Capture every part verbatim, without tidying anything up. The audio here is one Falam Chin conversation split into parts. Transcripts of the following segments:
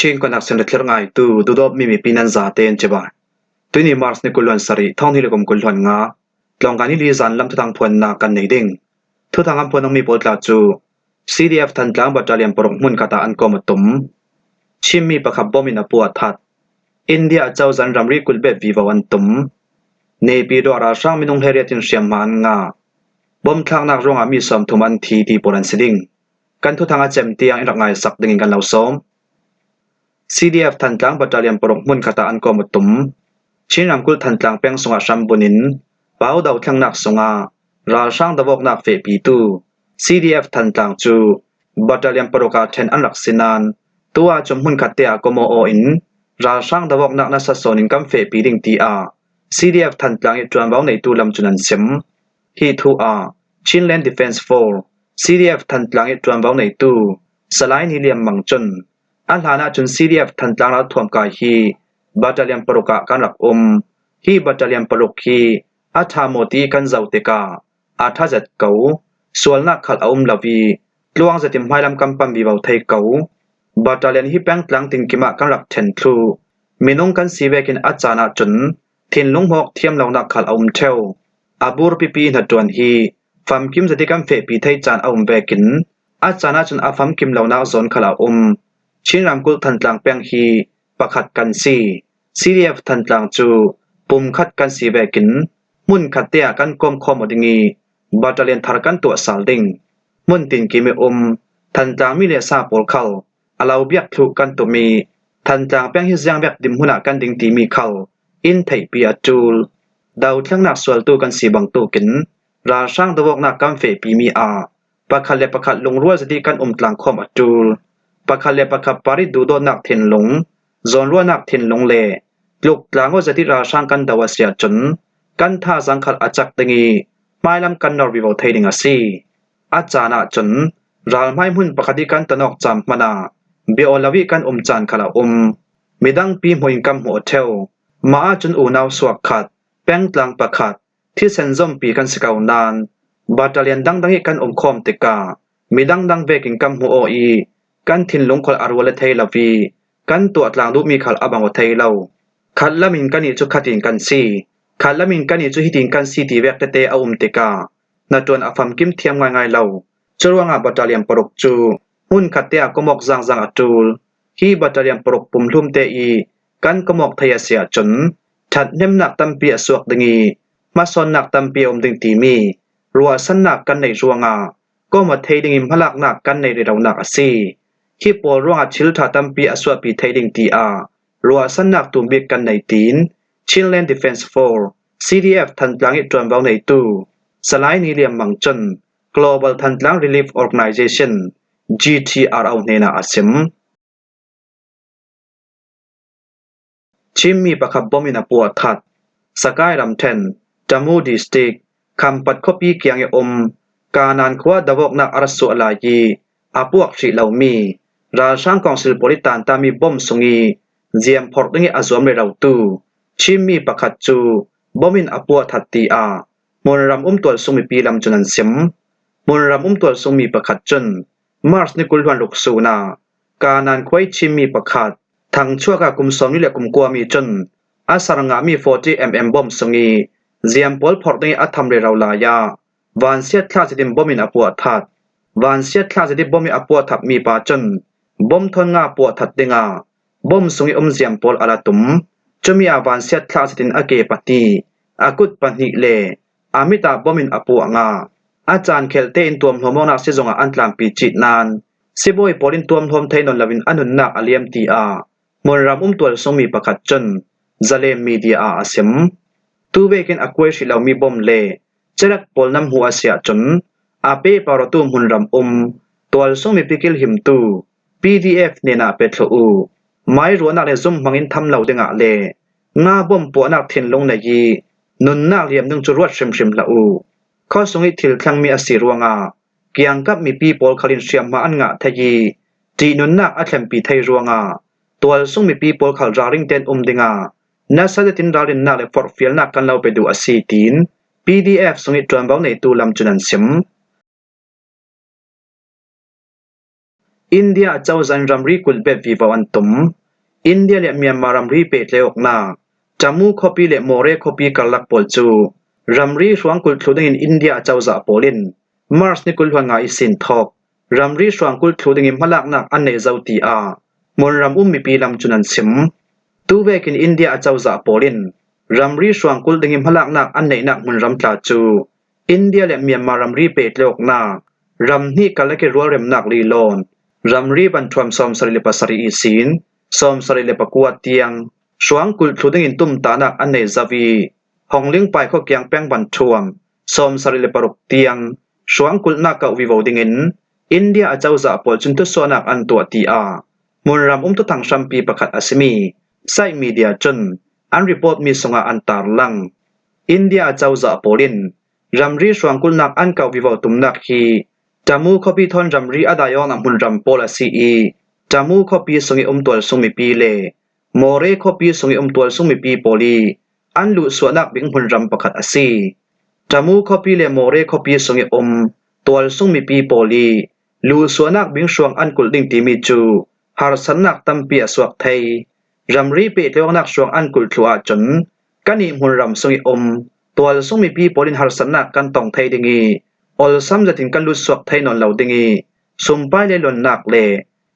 Chin Connection le thlir ngaitu, duhdawtmi mipi nan zate in cibai. Tuini March ni kul hluan sarih, thawng hnih le kum kul hluan nga, tlawngkai ni li zan lam thuthang phuanna kan nei ding. Thuthang an phuan dingmi pawl tla cu C D F Thantlang Battalion paruk hmun khatah an kawm a tum. Chinmi pakhat bom in a puah that. India a cozah ramri kul bep vivo an tum. Naypyidaw ralhrang minung hleiriat in hriamhma an ngah. Bom thlaknak ruangah mi sawmthum an thi ti pawl an si ding. Kan thuthang a cem tiang in rak ngaisak dingin kan lo sawm. C D F Thantlang Battalion paruk hmun khatah an kawm a tum. Chin ramkulh Thantlang peng sungah hram bunin pau dothlengnak sungah ralhrang dovawknak fehpitu C D F Thantlang cu Battalion paruk ah ṭhen an rak si nain, tu ahcun hmun khatte ah kawm aw in ralhrang dovawknak nasa sawn in kan fehpi ding tiah C D F Thantlang i ṭuanvo neitu lam cun an sim. Hi thu ah Chinland Defence Force, C D F Thantlang i ṭuanvo neitu Salai Ni Liam Mang cun, a hlan ahcun C D F Thantlang ralthuam kai hi Battalion paruk ah kan rak um. Hi Battalion paruk hi a ṭha maw ti kan zoh tikah a ṭha zet ko. Sualnak khal a um lo i tluang zetin hmailam kan pan vivo thei ko. Battalion hi pengtlang tinkim ah kan rak ṭhen thluh. Minung kan si vekin a caan ahcun thinlung hmawk thiam lonak khal a um ṭheu. A bur pipi hnaṭuan hi famkim zet i kan fehpi thei caan a um vekin a caan ahcun a famkim lonak zawn khal a um. Chin ramkulh Thantlang peng hi pakhat kan si. C D F Thantlang cu pumkhat kan si vekin hmun khatte ah kan kawmkhawm aw ding i battalion thar kan tuah sal ding. Hmun tinkim i um Thantlang mi le sa pawl khal a lo biak thluh kan tum i Thantlang peng hi ziang bek dinhmun ah kan ding timi khal in theihpi a ṭul. Dothlengnak sualtu kan si bangtukin ralhrang dovawknak kan fehpimi ah pakhat le pakhat lungrual zet i kan um tlangkhawm a ṭul. Pakhat le pakhat par i duhdawtnak thinlung, zawnruahnak thinlung le tluk tlang aw zet i ralhrang kan do a si ahcun kan thazaang khal a cak ding i hmailam kan nor vivo thei ding a si. A caan ahcun ralhmai hmun pakhat i kan tan awk caan hmanh ah bia aw lo i kan um caan khal a um. Midangpi hmuh in kan hmuh a ṭheu. Mah ahcun unau suak khat, pengtlang pakhat, thisen zompi kan si ko nain battalion dangdang i kan umkhawm tikah midang dang vekin kan hmuh aw i kan thinlung khal a rual a thei lo i kan tuah tlang duhmi khal a bang aw thei lo. Khat lam in kan i cu khat in kan si, khat lam in kan i cu hitin kan si ti vek tete a um tikah hnaṭuan a famkim thiam ngaingai lo. Curuangah battalion paruk cu hmun khatte ah kawmawk zangzang a ṭul. Hi battalion paruk pumhlumte i kan kawmawk thei a si ahcun ṭhathnemnak tampi a suak ding i hmasawnnak tampi a um ding timi ruahsannak kan neih ruangah kawm aw thei ding i hmalaknak kan neih reronak a si. Hi pawl ruangah thil ṭha tampi a suahpi thei ding tiah ruahsannak tumbik kan nei, tiin Chinland Defence Force, C D F Thantlang i ṭuanvo neitu Salai Ni Liam Mang cun Global Thantlang Relief Organization, G T R O hnenah a sim. Chinmi pakhat bom in a puah that. Sakai ramṭhen, Tamu District, Khampat khuapi kiang i um Kanan khua dovawknak a ra suah lai i a puak hrih lomi ralhrang kawngsil pawl i tantami bom sung i ziamphorh ding i a zuam rerotu Chinmi pakhat cu bom in a puah that tiah hmunram um tualsung mipi lam cun an sim. Hmunram um tualsung mi pakhat cun March ni kul hluan ruk sun ah Kanan khua i Chinmi pakhat thangchuak ah kum sawmli le kum kuami cun a ser ngahmi forty M M bom sung i ziam pawl phorh ding i a tham rero lai ah vansiat thlak zetin bom in a puah that. Vansiat thlak zet i bom i a puah that mi pa cun bom thawn nga puah that dingah bom sung i um ziam pawl a la tum. Cumi ah vansiat thlak zetin a ke pahnih, a kut pahnih le a mit ah bom in a puah ngah. A caan khelh tein tuamhlawm awknak sizung ah an tlampi cih nain sibawi pawl in tuamhlawm thei nawn loin a nunnak a liam tiah hmunram um tualsung mi pakhat cun Zalen Media ah a sim. Tu vekin a kuai hrih lomi bom le cerek pawl nan hmuh a si ahcun a pehpar awtu hmunram um tualsung mipi kilhimtu P D F hnenah pe thluh u. Mai ruahnak le zumhmang in tham lo dingah le nga bom puahnak thinlung nei i nunnak liam ding cu ruat hrimhrim hlah u. Khuasung i thil thlengmi a si ruangah kiangkap mipi pawl khal in hriamhma an ngah thei i ṭihnunnak a thlenpi thei ruangah tualsung mipi pawl khal ralring tein um dingah nasa zetin ralrinnak le forhfialnak kan lo pe duh a si, tiin P D F sung i ṭuanvo neitu lam cun an sim. India a cozah in ramri kulh bep vivo an tum. India le Myanmar ramri pehtlaih awknak Tamu khuapi le Moreh khuapi karlak pawl cu ramri hruang kulh thluh dingin India a cozah pawl in March ni kul hluan nga ihsin thawk ramri hruang kulh thluh dingin hmalaknak an nei zo, tiah hmunram um mipi lam cun an sim. Tuvekin India a cozah pawl in ramri hruang kulh dingin hmalaknak an neihnak hmunram tla cu India le Myanmar ramri pehtlaih awknak ram hnih karlak ih rualremnak lilawn ramri van thuam sawmsarih le pasarih ihsin sawmsarih le pakua tiang hruang kulh thluh dingin tumtahnak an nei zo ih, Honglingpai khuakiang peng van thuam sawmsarih le paruk tiang hruang kulhnak kauh vivo dingin India a cozah pawl cun thusuahnak an tuah, tiah hmunram um thuthang hrampi pakhat a simi Sai Media cun an report mi sungah an tarlang. India a cozah pawl in ramri hruang kulhnak an kauh vivo tumnak hi Tamu khuapi thawn ramri a dai awknak hmunram pawl a si ih, Tamu khuapi sungih um tualsung mipi le Moreh khuapi sungih um tualsung mipi pawl ih an luhsuahnak bik hmunram pakhat a si. Tamu khuapi le Moreh khuapi sungih um tualsung mipi pawl ih luhsuahnak bik hruang an kulh ding timi cu harsatnak tampi a suak thei. Ramri pehtlaih awknak hruang an kulh thluh ahcun kan ih hmunram sungih um tualsung mipi pawl in harsatnak kan tong thei ding ih, olsam zetin kan lutsuak thei nawn lo ding ih, sumpai le lonnak le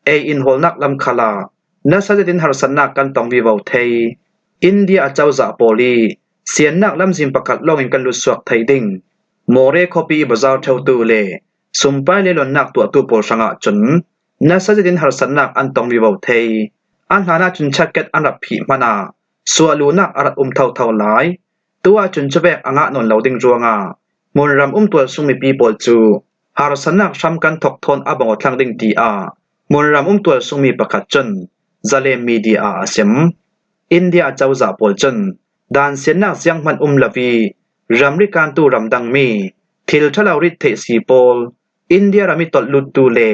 ei inhawlnak lam khalah nasa zetin harsatnak kan tong vivo thei. India a cozah pawl ih siannak lamzin pakhat lawngin kan lutsuak thei ding. Moreh khuapi ih bazar ṭheutu le sumpai le lonnak tuahtu pawl hrangah cun nasa zetin harsatnak an tong vivo thei. A hlanah cun chakket an rak phih hmanah suahluhnak a rak um thotho lai. Tu ahcun cuvek a ngah nawn lo ding ruangah hmunram um tualsung mipi pawl cu harsatnak hram kan thawk thawn a bang aw thlang ding, tiah hmunram um tualsung mi pakhat cun Zalen Media ah a sim. India a cozah pawl cun dansiatnak zianghman um lo ih ramri kantu ramdangmi thil ṭha lo rit theih si pawl India ram ih tolh luttu le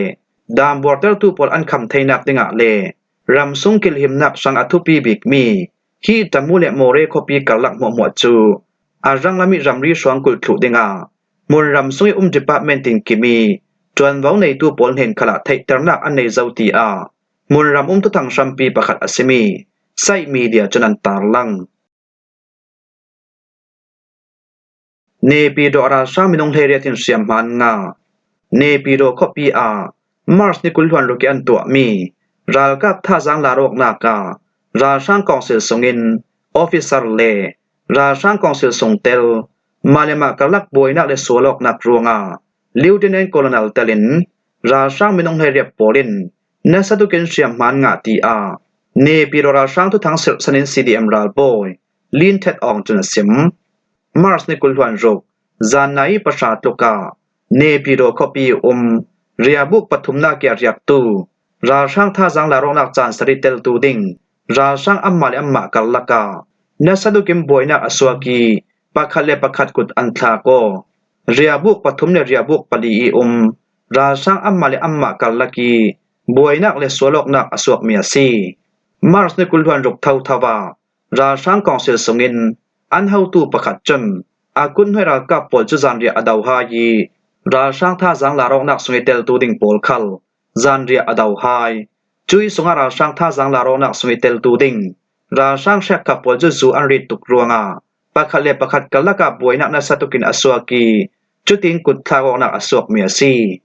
dam buartertu pawl an kham theinak dingah le ramsung kilhimnak hrang a thupi bikmi hi Tamu le Moreh khuapi karlak hmuahhmuah cu a ranglam ih ramri hruang kulh thluh dingah hmunram sungih um department tinkim ih ṭuanvo neitu pawl hnen khalah theihternak an nei zo, tiah hmunram um thuthang hrampi pakhat a simi Sai Media cun an tarlang. Naypyidaw a ralhrang minung hleiriat in hriamhma an ngah. Naypyidaw khuapi ah March ni kul hluan ruk ih an tuahmi ralkap thazaang lar awknak ah ralhrang kawngsil sungin officer le ralhrang kawngsil sung tel mah le mah karlak buainak le sual awknak ruangah Lieutenant Colonel telin ralhrang minung hleiriat pawl in nasa tukin hriamhma an ngah, tiah Naypyidaw ralhrang thuthang serhsan in C D M ralbawi Lin Thet Aung cun a sim. March ni kul hluan ruk zanni pahra tluk ah Naypyidaw khuapi um riabuk pathumnak ih a riaktu ralhrang thazaang lar awknak caan sarih teltu ding ralhrang anmah le anmah karlak ah nasa tukin buainak a suak ih pakhat le pakhat kut an thlak aw. Riabuk pathum le riabuk pali ih um ralhrang anmah le anmah karlak ih buainak le sual awknak a suakmi a si. March ni kul hluan ruk thotho ah ralhrang kawngsil sungin an hotu pakhat cun a kut hnuai ralkap pawl cu zanriah a do hai ih ralhrang thazaang lar awknak sungih teltu ding pawl khal zanriah a do hai. Cuih sungah ralhrang thazaang lar awknak sungih teltu ding ralhrang hrekkhat pawl cu zu an rit tuk ruangah pakhat le pakhat karlak ah buainak nasa tukin a suak ih cutin kut thlak awknak a suakmi a si.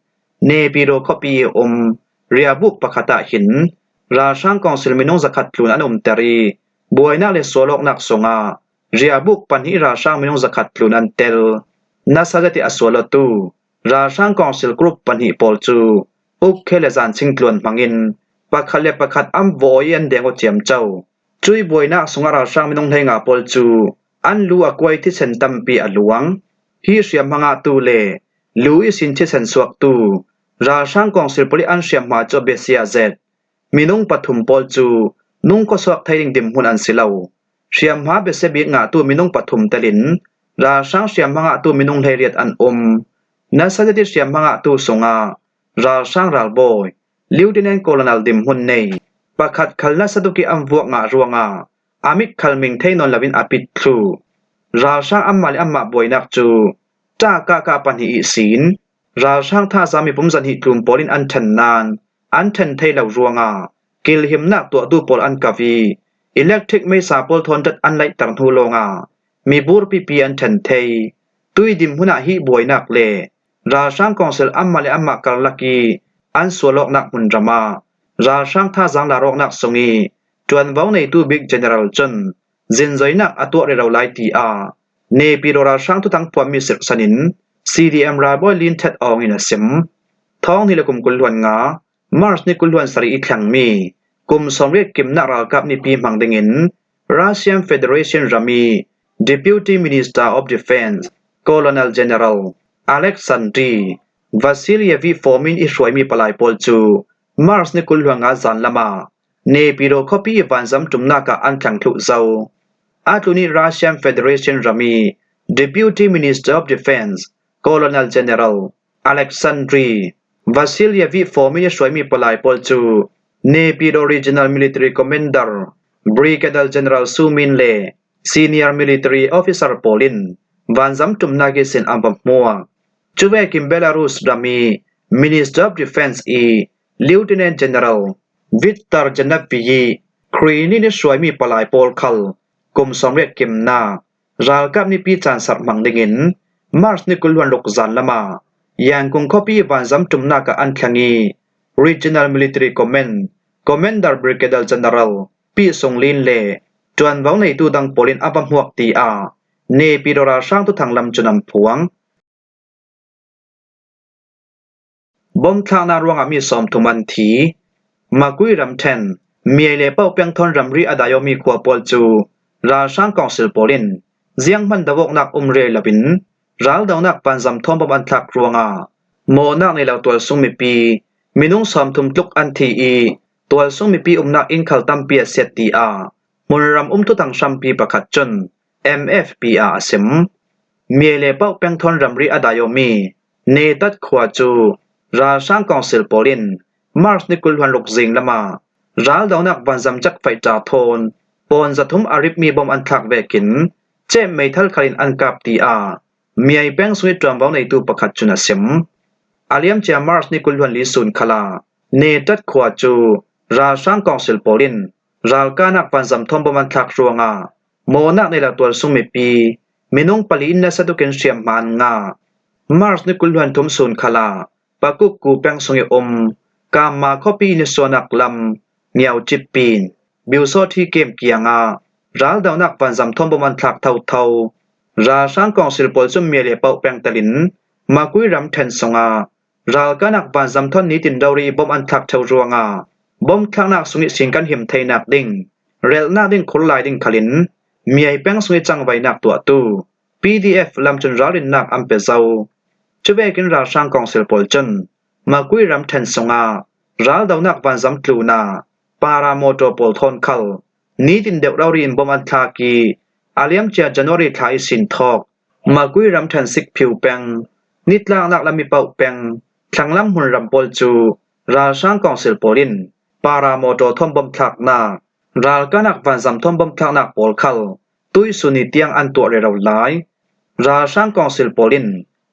Naypyidaw khuapi ih um riabuk pakhat ah hin ralhrang kawngsil minung zakhat tlun an umter ih buainak le sual awknak sungah riabuk pahnih ralhrang minung zakhat tlun an tel. Nasa zetin a sual awtu ralhrang kawngsil group pahnih pawl cu ukkhe le zanching tluan hmangin pakhat le pakhat an vawh aw ih an deng aw ciamco. Cuih buainak sungah ralhrang minung hleinga pawl cu an lu a kuai thisen tampi a luang. Hi hriamhma ngahtu le lu ihsin thisen suaktu ralhrang kawngsil pawl ih an hriamhma cu a biasia zet minung pathum pawl cu nung khuasuak thei ding dinhmun an si lo. Hriamhma biasia bik ngahtu minung pathum telin ralhrang hriamhma ngahtu minung hleiriat an um. Nasa zetin hriamhma ngahtu sungah ralhrang ralbawi Lieutenant Colonel dinhmun nei pakhat khal nasa tuk ih an vuak ngah ruangah a mit khal ming thei nawn loin a pit thluh. Ralhrang anmah le anmah buainak cu ṭah kahkah pahnih ihsin ralhrang thazaang mipum zahnih tlun pawl in an ṭhen nain an ṭhen thei lo ruangah kilhimnak tuahtu pawl an kap ih, electric meisa pawl thawn ṭat an laihter hnu lawngah mi burpipi an ṭhen thei. Tuidim hunah hih buainak le ralhrang kawngsil amah le amah karlak ih an sual awknak hmunram ah ralhrang thazaang lar awknak sungih ṭuanvo neitu Bik General cun zinzoinak a tuah rero lai, tiah Naypyidaw ralhrang thuthang phuanmi sirhsan in C D M ralbawi Lin Tet Aung in a sim. Thawng hnih le kum kul hluan nga, March ni kul hluan sarih ih thlengmi kum sawmriat kimnak ralkap nipi hmang dingin Russian Federation ram ih Deputy Minister of Defense, Colonel General Alexandri Vasilyev ih Fomin ih hruaimi palai pawl cu March ni kul hluan nga zan lamah Naypyidaw khuapi ih vanzam ṭumnak ah an thleng thluh zo. A tlun ih Russian Federation ram ih Deputy Minister of Defense, Colonel General Alexandri Vasilyev ih Fomin ih hruaimi palai pawl cu Naypyidaw Regional Military Commander Brigadier General Su Min le senior military officer pawl in vanzam ṭumnak ihsin an va hmuak. Cuvekin Belarus ram ih Minister of Defense ih Lieutenant General Viktor Janavyi ih Kremlin ih hruaimi palai pawl khal kum sawmriat kimnak ralkap nipi caan sarh hmang dingin March ni kul hluan ruk zan lamah Yangon khuapi ih vanzam ṭumnak ah an thleng ih Regional Military Command Commander Brigadier General Pi Sung Lin le ṭuanvo neitu dang pawl in an va hmuak, tiah Naypyidaw ralhrang thuthang lam cun an phuang. Bomthlaknak ruangah mi sawmthum an thi. Makui ramṭhen, Miai le Pauk peng thawn ramri a dai awmi khua pawl cu ralhrang kawngsil pawl in zianghman do awknak um rel loin raldonak vanzam thawn bom an thlak ruangah mawhnak nei lo tualsung mipi minung sawmthum tluk an thi ih tualsung mipi umnak inn khal tampi a siat, tiah hmunram um thuthang hrampi pakhat cun M F P ah a sim. Miai le Pauk peng thawn ramri a dai awmi Netat khua cu ralhrang kawngsil pawl in March ni kul hluan ruk zing lamah raldonak vanzam cekfaih ṭa thawn pawn zathum a ripmi bom an thlak vekin cep meithal khal in an kap, tiah Miai peng sungih ṭuanvo neitu pakhat cun a sim. A liamcia March ni kul hluan li sun khalah Netat khua cu ralhrang kawngsil pawl in ralkahnak vanzam thawn bom an thlak ruangah mawhnak nei lo tualsung mipi minung pali in nasa tukin hriamhma an ngah. March ni kul hluan thum sun khalah Pakukku peng sungih um Kamma khuapi ih nisuahnak lam Ngiaucip pin Biusawthi kem kiangah raldonak vanzam thawn bom an thlak thotho. Ralhrang kawngsil pawl cun Miai le Pauk peng telin Makui ramṭhen sungah ralkahnak vanzam thawn nitin rori ih bom an thlak ṭheu ruangah bom thlaknak sungih sin kan him theinak ding relhnak ding khur lai ding khalin Miai peng sungih cangvainak tuahtu P D F lam cun ralrinnak an pe zo. Cuvekin ralhrang kawngsil pawl cun Makui ramṭhen sungah raldonak vanzam tlunah paramotor pawl thawn khal nitin deuh rori in bom an thlak ih a liamcia January thla ihsin thawk Makui ramṭhen Sikphiu peng, nitlaknak lam ih Pauk peng, thlanglam hmunram pawl cu ralhrang kawngsil pawl in paramotor thawn bom thlaknak, ralkahnak vanzam thawn bom thlaknak pawl khal tuihsun ni tiang an tuah rero lai. Ralhrang kawngsil pawl in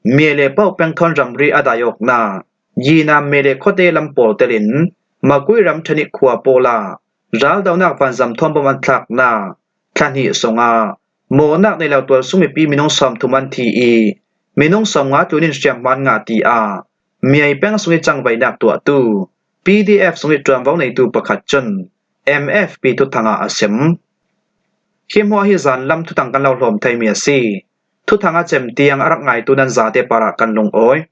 Miai le Pauk peng thawn ramri a dai awknak Yinam Miai le khuate lam pawl telin Makui ramṭhen ih khua pawl ah raldonak vanzam thawn bom an thlaknak thla hnih sungah mawhnak nei lo tualsung mipi minung sawmthum an thi ih minung sawmnga tlun in hriamhma an ngah, tiah Miai peng sungih cangvainak tuahtu P D F sungih ṭuanvo neitu pakhat cun M F P thuthang ah a sim. Hi hmuah hi zanlam thuthang kan lo hlawm theimi a si. Thuthang a cem tiang a rak ngaitu nan zate parah kan lungawi.